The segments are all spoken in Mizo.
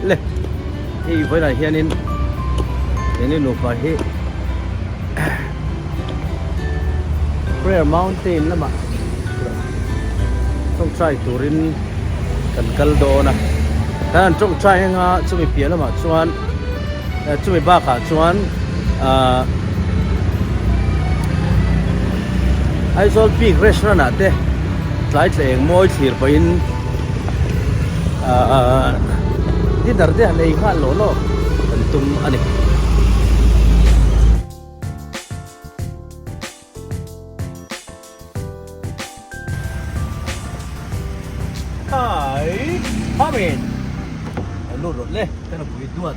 Le hei vawilah hianin keini nupa hi Prayer Mountain lamah tawngtai turin kan kal dawn a, kan han tawngtai anga chumi piah lamah chuan chumi bakah chuan ahh Aizawl Peak restaurant ah te tlai tla eng mawi thlir pahin ahh dinner te han ei nghal lawh lawh kan tum a ni. Hi Amen Lut rawh le ka nupui duat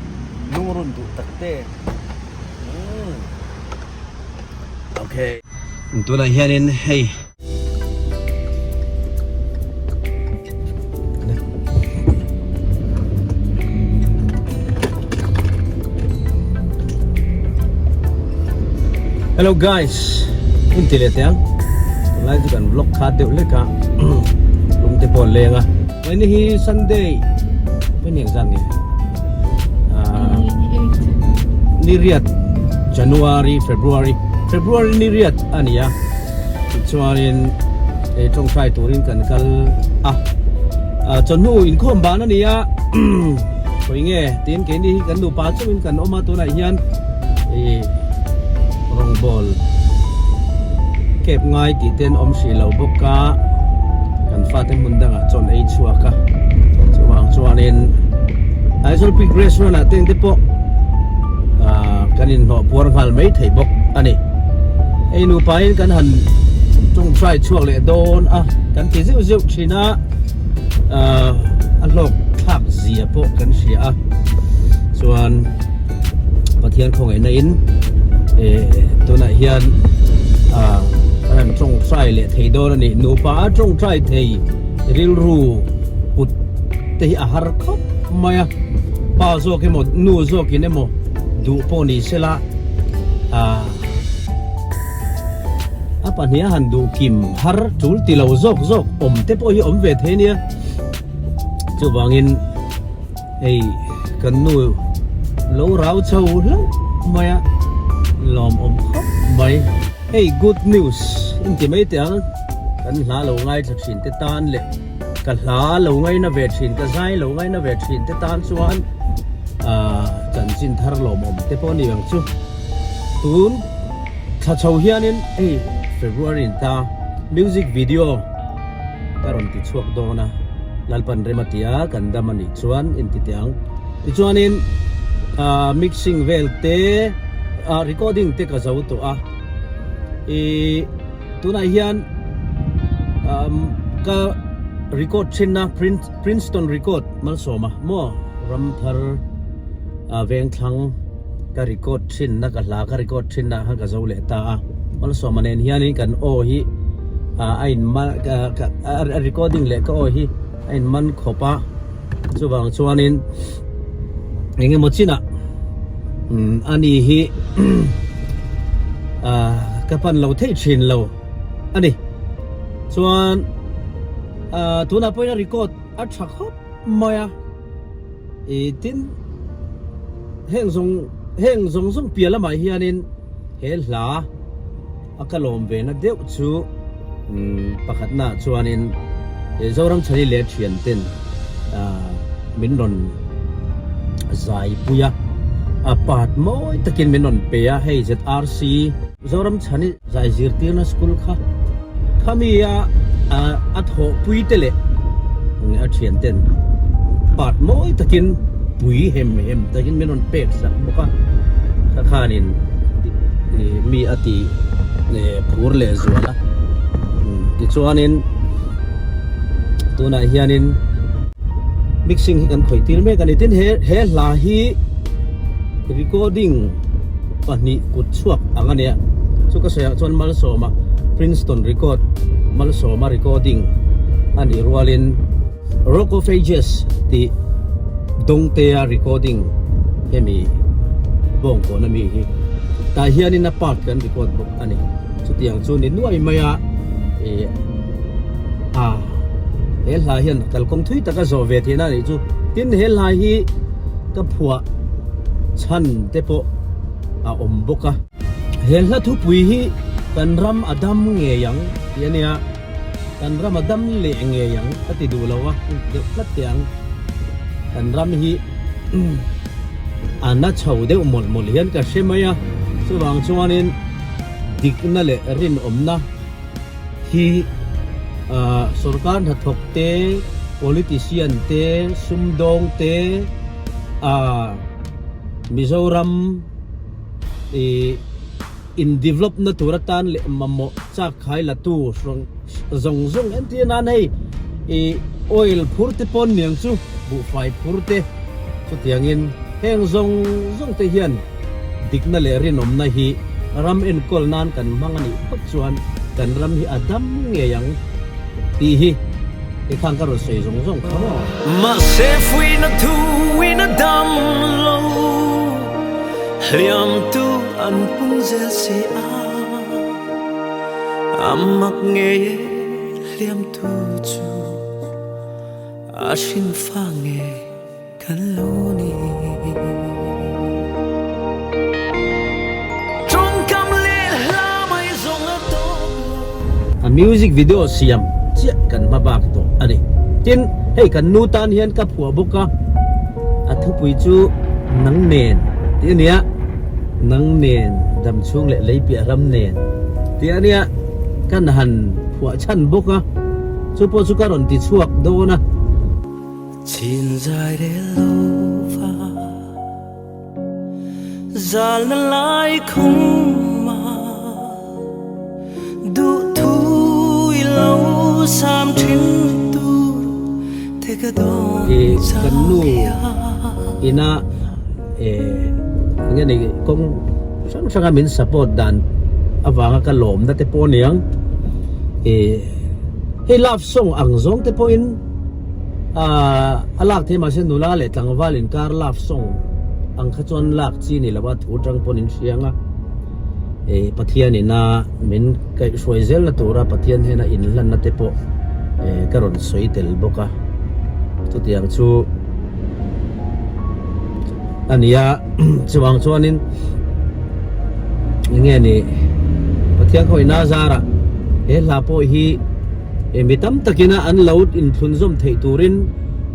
lungrun duh tak te Okay tunah hianin hei Hello guys, in ti leh teh ang tunlai chu kan vlog kha deuh lek a lung te pawh a leng a hei ni hi Sunday hei ni engzat nge ah ni riat January February February ni riat a ni a. Tichuanin ei tawngtai turin kan kal a, chawhnu inkhawm ban a ni a, khawi nge tin keini hi kan nupa chauhin kan awm a tunah hian ih rawngbawl kep ngai tih te an awm hrih lo bawk a, kan fate hmun dangah chawn ei chhuak a, chuvang chuanin Aizawl Peak Restaurant ah te pawh ah kan inhlawh puar nghal mai thei bawk a ni. Hei nupain kan han tawngtai chhuak leh dawn a, kan ti zeuh zeuh thin a, ahh a hlawk thlak zia pawh kan hria a, chuan Pathian khawngaihna in eh tunah hian ahh kan han tawngtai leh thei dawn a ni, nupa a tawngtai thei rilru put te hi a har khawp mai a, pa zawk emaw nu zawkin emaw duh pawh ni sela ahh. A pahnih a han duh kim har tul ti lo zawk zawk awm te pawh hi awm ve thei ania. Chuvangin hei kan nu lo rau chho hlauh mai a, lawmawm khawp mai. Hei good news in ti mai teh ang, kan hla lo ngaithla thin te tan leh ka hla lo ngaina ve thin, ka zai lo ngaina ve thin te tan chuan ah chanchin thar lawmawm te pawh a ni ang chu. Tun thla chho hianin hei February in ta music video ka rawn ti chhuak dawn a, Lalpan rem a ti a, kan dam a nih chuan in ti teh ang. Tichuanin ah mixing vel te ah recording te ka zo tawh a, ih tunah hian ka record thin a Princeton record Malsawma maw Ramthar ah Vengthlang. Ka record thin na ka hla ka record thin na khan ka zo leh ta a Malsawma nen hianin kan aw hi a in man a recording leh ka aw hi a in man khawp a chuvang chuanin eng emaw chinah ani hi ka pan lo theih thin lo a ni chuan tunah pawhin a record a tha khawp mai a. I tin heng zawng heng zawng zawng piah lamah hianin he hla a ka lawm ve na deuh chu umm pakhatnaah chuanin he Zoram Chhani leh thian ten ah min rawn zai pui a, a part mawi takin min rawn pe a hei ZRC Zoram Chhani zai zirtirna school kha khami a a thawhpui te leh a thian ten part mawi takin pui hem hem takin min rawn pek sak bawk a kha khanin mi a ti phur leh zual a tichuanin tunah hianin mixing hi kan khawih tir mek a ni tin he he hla hi recording pahnih kut chhuak ang a nia chu ka sawi ah chuan Malsawma Princeton record Malsawma recording a nih rualin Rock of Ages tih Dawngtea recording hemi bawngkawn ami hi tah hianin a part kan record bawk a ni chutiang chu ni nuai mai a ih a he hla hian kalkawng thui taka zawh ve theihna a nih chu tin he hla hi. ka phuah chhan te pawh a awm bawk a. He hla thupui hi kan ram a dam ngei ang tih a nia, kan ram a dam leh ngei ang ka ti duh lo a, deuh tlat teh ang. Kan ram hi a na chho deuh mawlh mawlh hian ka hre mai a, chuvang chuanin dikna leh rinawmna hi sorkar hnathawk te, politician te, sumdawng te, Mizoram ih in develop na tur atan leh mamawh chak khai la tu zawng zawng entir nan hei ih oil phur te pawn niang chu buhfai phur te chutiangin heng zawng zawng te hian dikna leh rinawmna hi ram enkawl nan kan hmang a nih phawt chuan kan ram hi a dam ngei ang tih hi Tikhan ka rawn sawi zawng zawng kha maw? Mahse fuihna thuin a dam lo, hliam tu an pung zel si a, a mak ngei e hliam tu chu a hrin fa ngei kan lo ni. Tawngkam leh hla mai zawng a tawp lo. A music video siam chiah kan hma bak tawh a ni. Tin, hei kan nu tan hian ka phuah bawk a, a thupui chu Nang nen tih a nia, Nang nen dam chhung leh lei piah ram nen tih a nia, kan han phuah chhan bawk a, chu pawh chu ka rawn ti chhuak dawn a. Chin zai rel lo va Zalna lai khum a Duh thu i lo sam thin tur te ka dawn Kan nu ina enge ni kawng hrang hranga min support dan avanga ka lawmna te pawh aniang hei love song ang zawng te pawhin A lak thei mahse nula leh tlangval inkar love song ang kha chuan lak chi ni lo a, thu tang pawn in hriang a, eh Pathian ina min kaihhruai zel na tura Pathian hnena inhlan na te pawh eh ka rawn sawi tel bawk a, chutiang chu a ni a, chuvang chuanin enge ni Pathian khawihna zarah he hla pawh hi. Mi tam takina an lo inthlunzawm theih turin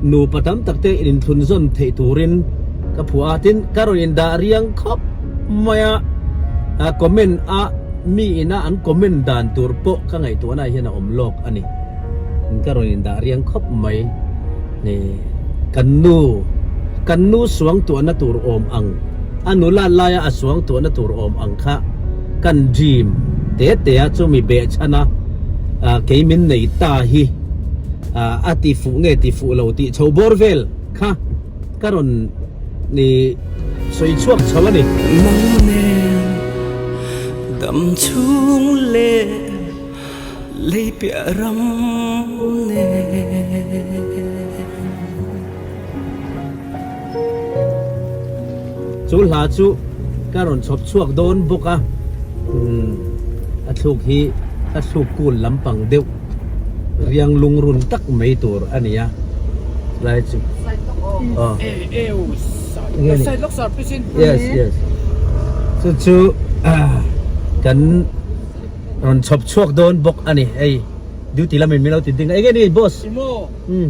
nupa tam tak te inthlunzawm theih turin ka phuah a, tin ka rawn indah riang khawp mai a, comment a mi ina an comment dan tur pawh ka ngaihtuahna hian a awm lawk a ni, ka rawn indah riang khawp mai kan nu kan nu suangtuahna tur awm ang a nula laia a suangtuahna tur awm ang kha kan dream te te a chumi behchhan a. Kei min nei ta hi a ti fuh nge ti fuh lo tih chho bawr vel kha ka rawn ni sawi chhuak chho a ni. Nang nen dam chhung leh lei piah ram nen. Chu hla chu ka rawn chhawp chhuak dawn bawk a, a thluk hi ka thluk kul lampang deuh riang lungrun tak mai tur a ni a, chulai chu aw yes yes chu chu kan rawn chhawp chhuak dawn bawk a ni hei. Duty lamin min lo ti ding a, enge ni boss? Umm.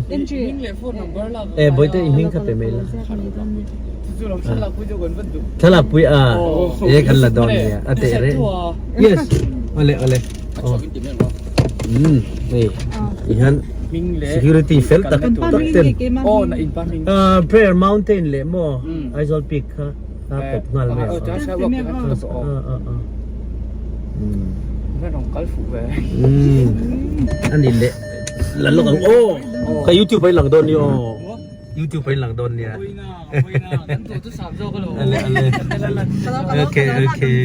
E bawihte i hming kha pe mai la. Thlalak pui a e kan la dawn nia a teh reng. Yes. Ole ole. Umm hei ti hian security fel tak tak ten. Prayer Mountain leh maw Aizawl Peak kha a kawp nghal mai a. Umm ani leh la lawk ang aw ka youtube ah i lang dawn nia aw youtube ah i lang dawn nia ale ale okay okay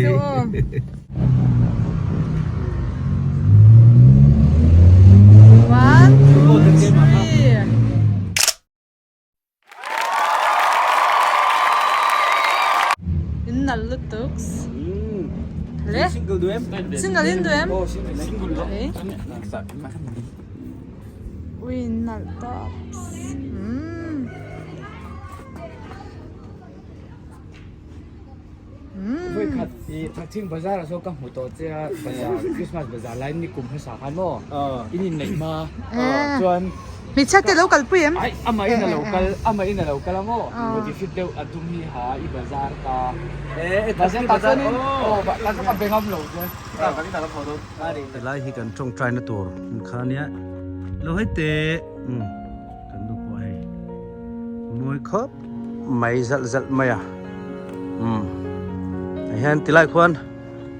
One, two, three. In nalh lutuk. Le? Single duh em? Single in duh em? Oh, single lo. Ui, in nalh tops. Mm. Khat i Thakthing bazar ah sawn ka hmu tawh che a, bazar Christmas bazar laiin ni kum hmasa khan maw in inneih hma chuan Hmeichhia te lo kalpui em? Aih amah in a lo kal amah in a lo kal a maw body fit deuh a dum hi ha i bazar ta mahse tah chuanin aw tah chuan ka be ngam lo che. Helai hi kan tawngtai na tur hmun kha ania lo hei teh kan nu pawh hei mawi khawp mai zalh zalh mai a umm tah hian tilai khuan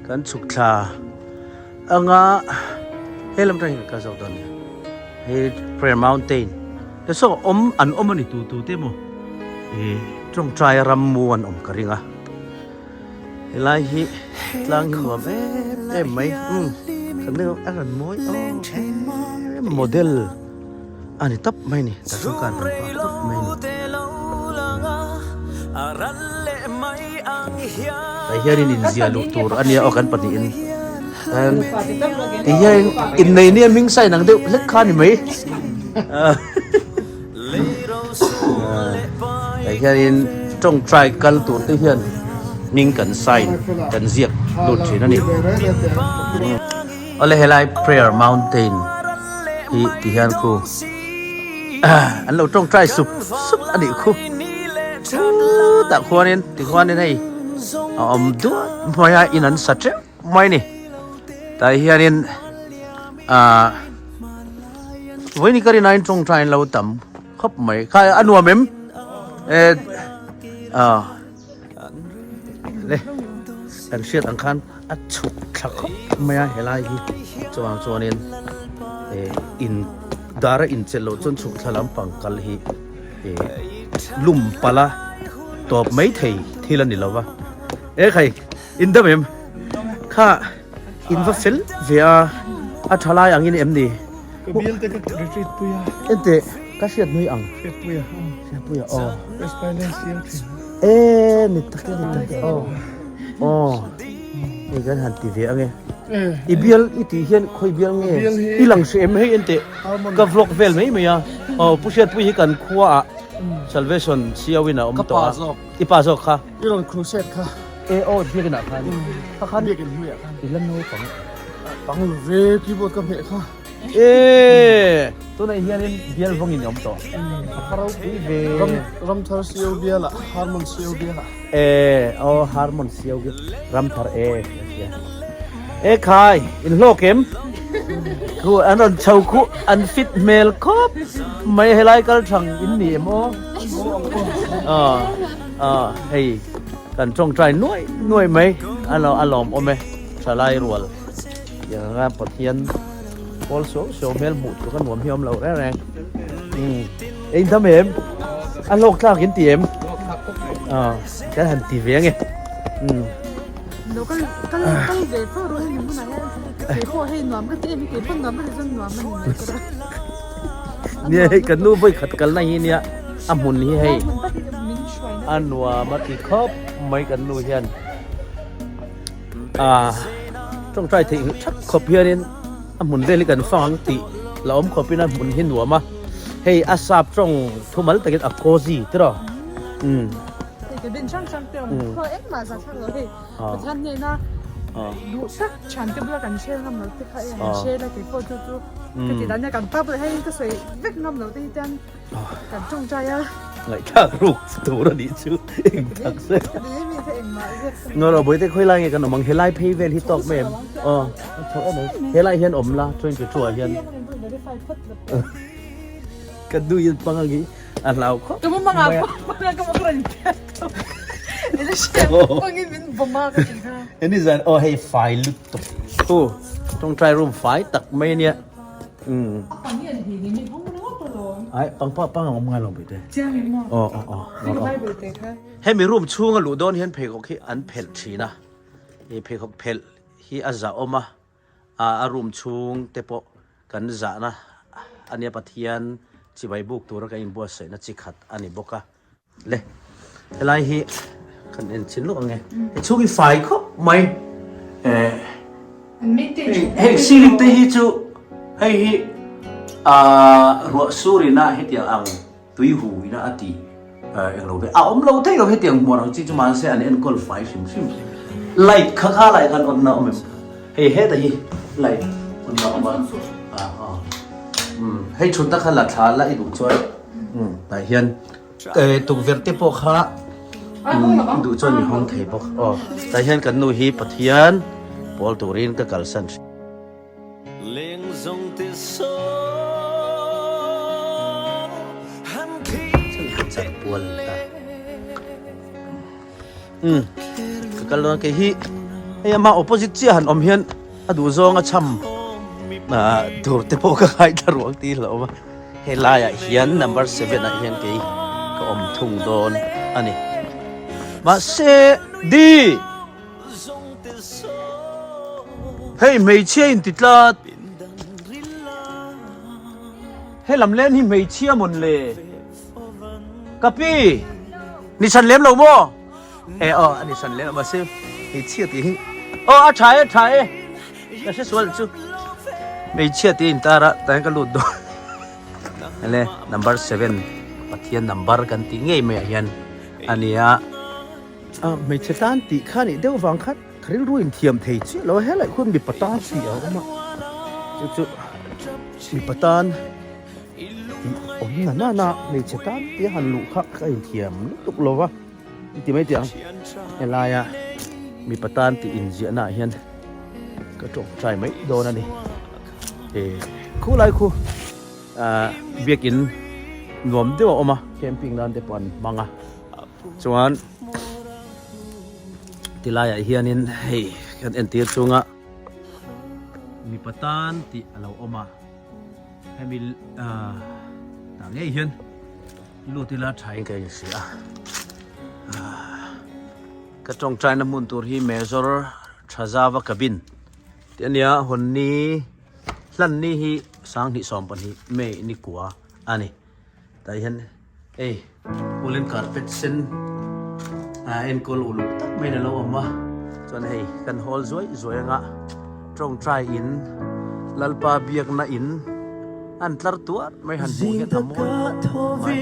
kan chhuk thla anga he lam atang hian kan kal zawk dawn nia hei prayer mountain te saw awm an awm a ni tu tu te maw ih tawngtai ram mu an awm ka ring a. Helai hi tlang hi nuam em em mai umm kan neu a rawn mawi em model a ni tawp mai a ni tah chuan car kan park tawp mai a ni tah hianin inziah luh tur a nia aw kan pahnihin ti hianin innei nia hming sign ang deuh hlek kha a ni mai Tah hianin tawngtai kal tur te hian hming kan sign kan ziak lut thin a ni. Awle helai prayer mountain hi ti hian khu an lo tawngtai sup sup a nih khu chutah khuanin tikhuanin hei a awm duat mai a in an sa teuh mai a ni. Tah hianin ah vawiin ka rin aiin tawngtai an lo tam khawp mai kha a nuam em eh ah le kan hriat ang khan a chhuk thla khawp mai a helai hi chuvang chuanin eh in dar a inchelh loh chuan chhuk thla lampang kal hi eh lum palh a tawp mai thei thil a ni lo va e khai. In dam em? Kha in va fel ve a, a tha lai angin em ni? Ka bial te ka retreat pui a. Ente ka hriat nui ang. Hriat pui a. Hriat pui a aw. West Island siam thin. E ni tak e ni tak e aw. Aw. Hei kan han ti ve ange. I bial i tih hian khawi bial nge? I lang hre em hei ente ka vlog vel mai mai a. Aw Pu Hriatpui hi kan khua ah Salvation Siauin a awm tawh a. I pa zawk kha. I rawn crusade kha. E aw biakin ah khan. Kha khan. Biakin hnuai ah khan. I la naupang. Pang lo ve keyboard ka hmeh kha. E tunah hianin bial vawngin i awm tawh. A kha ropui ve. Ram Ramthar Siau bial ah Harmon Siau bial ah. E aw Harmon Siau bial Ramthar e a tia. E khai in hlawk em? Khu an rawn chho khu an fit hmel khawp mai helai kal thang in ni em aw? Aw aw hei kan tawngtai nuai nuai mai a lo a lawm awm e thalai rual tiang anga Pathian pawl suau suau hmel hmuh tur ka nuam hi awm lo reng reng umm in dam em a hlawk thlak in ti em aw kan han ti ve ange umm. Lo kal kal kal ve tho rawh hemi hmunah hian kei pawh hei nuam ka ti em hi kei pawh nuam ka ti chuan nuam a ni mai ka Nia hei kan nu vawi khat kalna hi nia a hmun hi hei a nuam a ti khawp mai kan nu hian a tawngtai theih that khawp hianin a hmun vel hi kan fang ang tih la awm khawpin a hmun hi nuam a hei a sap tawng thumal takin a cozy tiraw umm. Hei cabin hrang hrang te awm khaw engmah zah thlak lo hei Pathian hnena duh tak thian te bula kan share ngam lo te kha e an share la kei pawh chu chu ka ti dan nia kan pa bulah hian ka sawi vek ngam lo te hi chuan kan tawngtai a. Ngaihthlak ruk tur a nih chu eng tak se. Ngaw Bawihte khawi lai nge kan awm ang helai phei vel hi tawk mai em aw helai hian awm la 22 ah hian ka duhin pangangi A hlau khawp Ka mumang ah panga ka muk rawn pian tawp. Ila hriat pangin min bawm a ka ti kha. Heni zan aw hei fai lutuk. Thu tawngtai room fai tak mai ania. Umm. Pang hi an hnih ni mi hawng ringawt alawm. Ai pang pawh pang a awm ngai lo pui te. Chiang em maw? Aw aw aw. Ka Bible te kha. Hemi room chhunga luh dawn hian pheikhawk hi an phelh thin a. Hei pheikhawk phelh hi a zahawm a. A room chhung te pawh kan zahna a nia Pathian chibai buk tura kan inbuatsaihna chi khat a ni bawk a. Le helai hi kan en chin luah ang e. Hei chhung hi fai khawp mai eh hei ceiling te hi chu hei hi ah ruah sur ina hetiang ang tui hu ina a tih englo ve a awm lo thei lo hetiang hmuar ang chi chu mahse an enkawl fai hrim hrim. Light kha kha lai khan on na awm em? Hei heta hi light on na awm a. Hei thutna kha la thla la i duh chuan tah hian tukverh te pawh kha i duh chuan i hawng thei bawk. Aw tah hian kan nu hi Pathian pawl turin ka kalsan hrim. Char pual ta. Umm ka kal dawn kei hi hei ama opposite chiah han awm hian a duh zawng a cham ah tur te pawh ka ngaithla ruang tih hlauh a helai ah hian number seven ah hian kei ka awm thung dawn a ni mahse di hei hmeichhia in ti tlat helam len hi hmeichhia mawn le. Ka pi, ni chhan lem lo maw? E aw, a ni chhan lem lo mahse hmeichhia tih hi aw a tha e, a tha e, ka hre sual chu hmeichhia tih a intar a tah hian ka lut dawn ele number seven Pathian number kan tih ngei mai ah hian a ni a hmeichhe tan tih kha nih deuh vang khan ka rilru in thiam thei chiah lo a helai khuan mipa tan tih a awm a chu chu mipa tan. Awm na na na hmeichhe tan te han luh kha ka inthiam lutuk lo va i ti mai teh ang helaia mipa tan tih inziah naah hian ka tawngtai mai dawn a ni e khulai khu ah biakin nuam deuh a awm a camping nan te pawh an hmang a chuan tilaiah hianin hei kan entir chunga mipa tan tih a lo awm a. Hemi tah ngei hian lut ila tha in ka inhria a, ka tawngtaina hmun tur hi Major Thazava cabin tih a nia, hawn ni hlan ni hi sanghnih 12 May ni kua a ni. Tah hian hei woolen carpet sen enkawl uluk tak maiin a lo awm a chuan hei kan hawl zuai zuai anga tawngtai in Lalpa biakna in an tlar tuar mai han hmuh hian a mawi mai.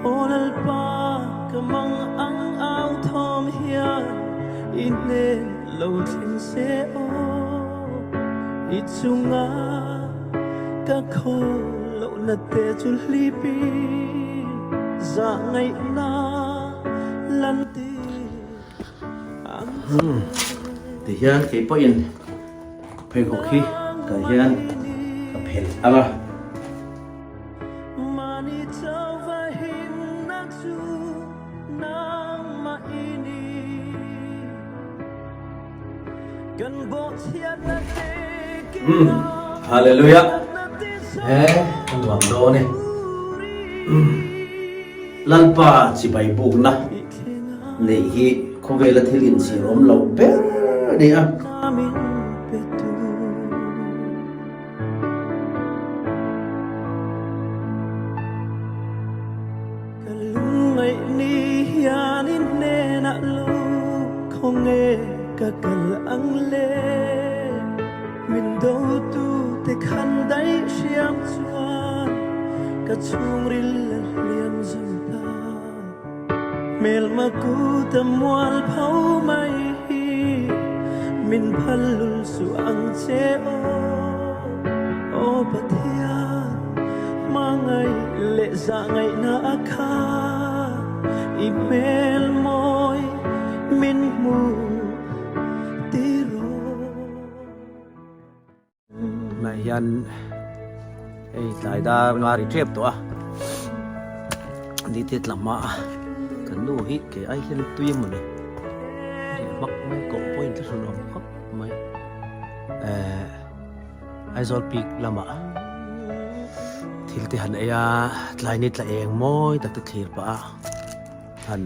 Aw Lalpa ka mang ang au thawm hian i hnen lo thleng se aw i chunga ka khaw lohna te chu hlipin zah ngaihna lan tir ang che. Tihian kei pawhin pheikhawk hi tah hian ka phelh ang a. Hallelujah he a nuam dawn e Lalpa chibai bukna neih hi khawvela thil inchhir awm lo ber a ni a. Ka lungngaih ni hian in hnenah lo khawnge ka kal ang le Min dotu te khan daih hriam chuan ka chhungril a hliam zo ta Hmelma kut a mual pho mai hi min phal lul suh ang che aw Aw Pathian hmangaih leh zah ngaihna a kha i hmel mawi min hmu tiraw. Tunah hian hei tlai dar nga ri tep tawh a ni te tla hma a kan nu hi kei ai hian tui emaw ni reh hmak mai koh pawh in thlahrun awm khawp mai ehh Aizawl peak lamah thil te han ei a tlai ni tla eng mawi tak te thlir pah a han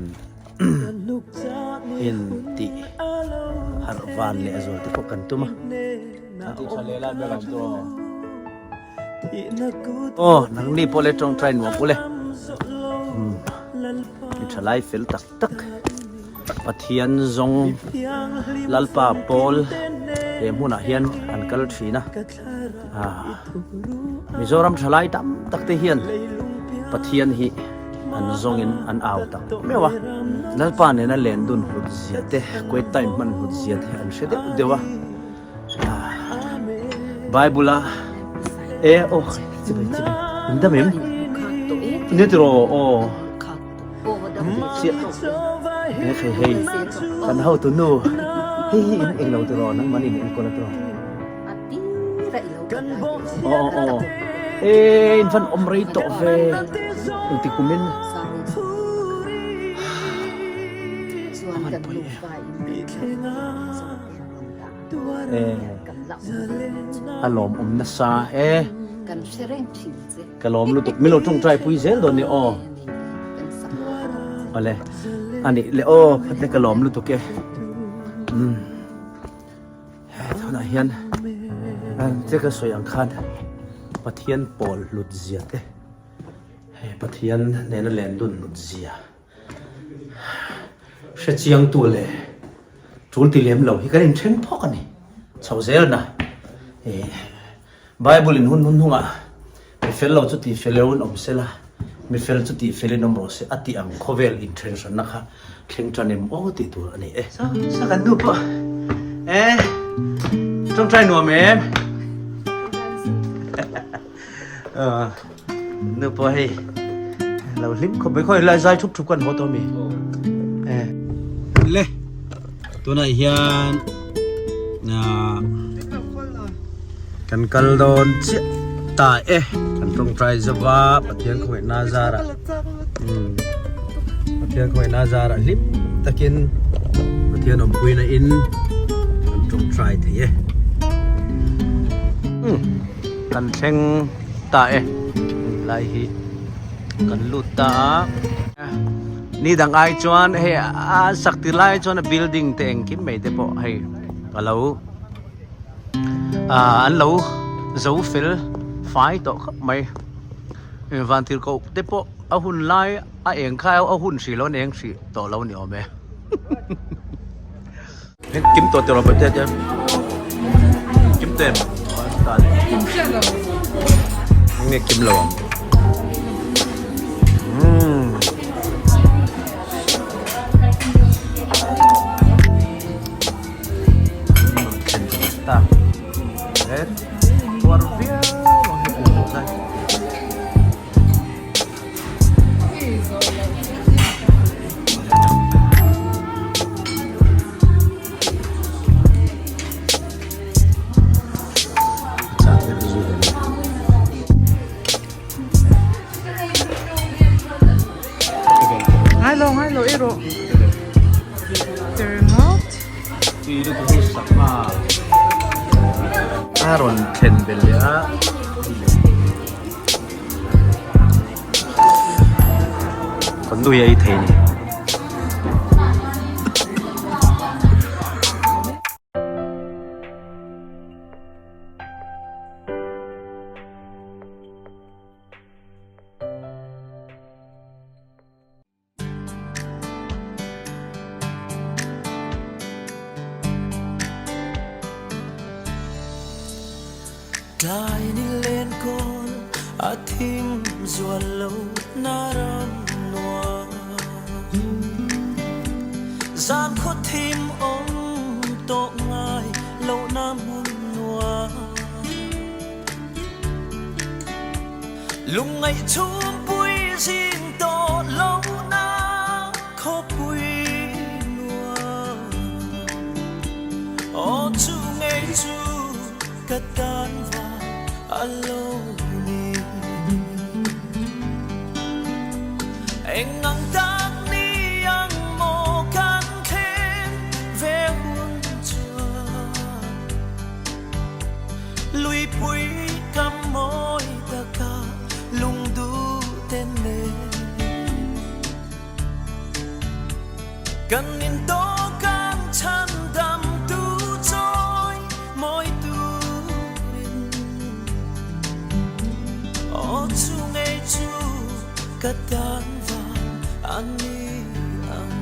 in tih harh van leh zual te pawh kan tum a. Aw nangni pawh le tawngtai nuam pawh le mi tha lai fel tak tak. Pathian zawng Lalpa pawl he hmunah hian an kal thin a. Mizoram thalai tam tak te hian Pathian hi an zawngin an au tak meuh a. Lalpa nena len dun hlut zia te, quiet time hman hlut zia te an hre deuh deuh a. Bible a e aw chibai chibai in dam em ni tiraw aw chiah he hei hei kan hotu nu hei hi in englo tiraw nangman in enkawl a tiraw aw aw e in van awm rei tawh ve engti kumin a van pawi em. A lawmawm nasa e. Ka lawm lutuk. Min lo tawngtai pui zel dawn ni aw. Awle. Ani le aw phatne ka lawm lutuk e. Um. Tunah hian che ka sawi ang khan Pathian pawl hlut zia te hei Pathian nena len dun hlut zia Hrechiangtu leh tul ti lem lo hi kan inthen phawk a ni. Chho zel na ih Bible in hun hun hnungah mi fel lo chu tih fel in awm sela, mi fel chu tih fel in awm rawh se a tih ang khawvel inthen hranna kha thleng tan em aw tih tur a ni e. Sa sa kan nu pawh e tawngtai nuam em Nu pawh hei lo hlim khawp mai khawi lai zai thup thup kan haw tawh mi le tunah hian kan kal dawn chiah ta e kan tawngtai zova Pathian khawngaihna zarah Pathian khawngaihna zarah hlim takin Pathian awmpuina in kan tawngtai thei e kan thleng ta e lai hi kan lut ta a ni dang ai chuan hei a sak tir lai chuan a building te engkim mai te pawh hei a lo ah an lo zo fel fai tawh khawp mai vantirhkoh te pawh a hun lai a eng kha a hun hrih lo a eng hrih tawh lo ni awm e. Kim tawh tiraw bawihte te Kim tawh em? Kim chiah lo. Nge kim lo ang. Ta. Hết. Tuar viau ang hei kum zai. Ngai lo ngai lo i rawh Termot A rawn thlen belh leh a. Kan nui a ei thei ni. Tlai ni len kawl a thim zual lo na ram nuam Zan khaw thim awm tawh ngai lo na hmun nuam Lungngaih chhumpui zing tawh lo na khawpui nuam Aw chu ngei chu ka tan vang a lo ni Eng ang tak ni ang maw kan thleng ve hun chuan Luipui ka mawi taka lungdu te nen Kan in tawk ang chhan dam tu chawi mawi turin Aw chu ngei chu ka tan vang a ni ang.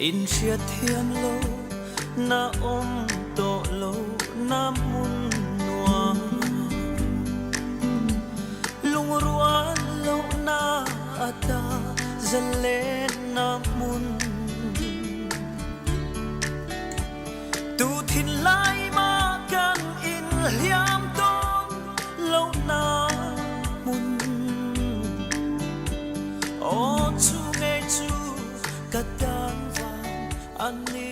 In hriat thiam lo na awm tawh lo na hmun nuam. Lungrual loh na ata zalen na hmun. Tu thin lai mah kan in hliam tawn lo na hmun. Aw chu ngei chu ka tan vang a ni.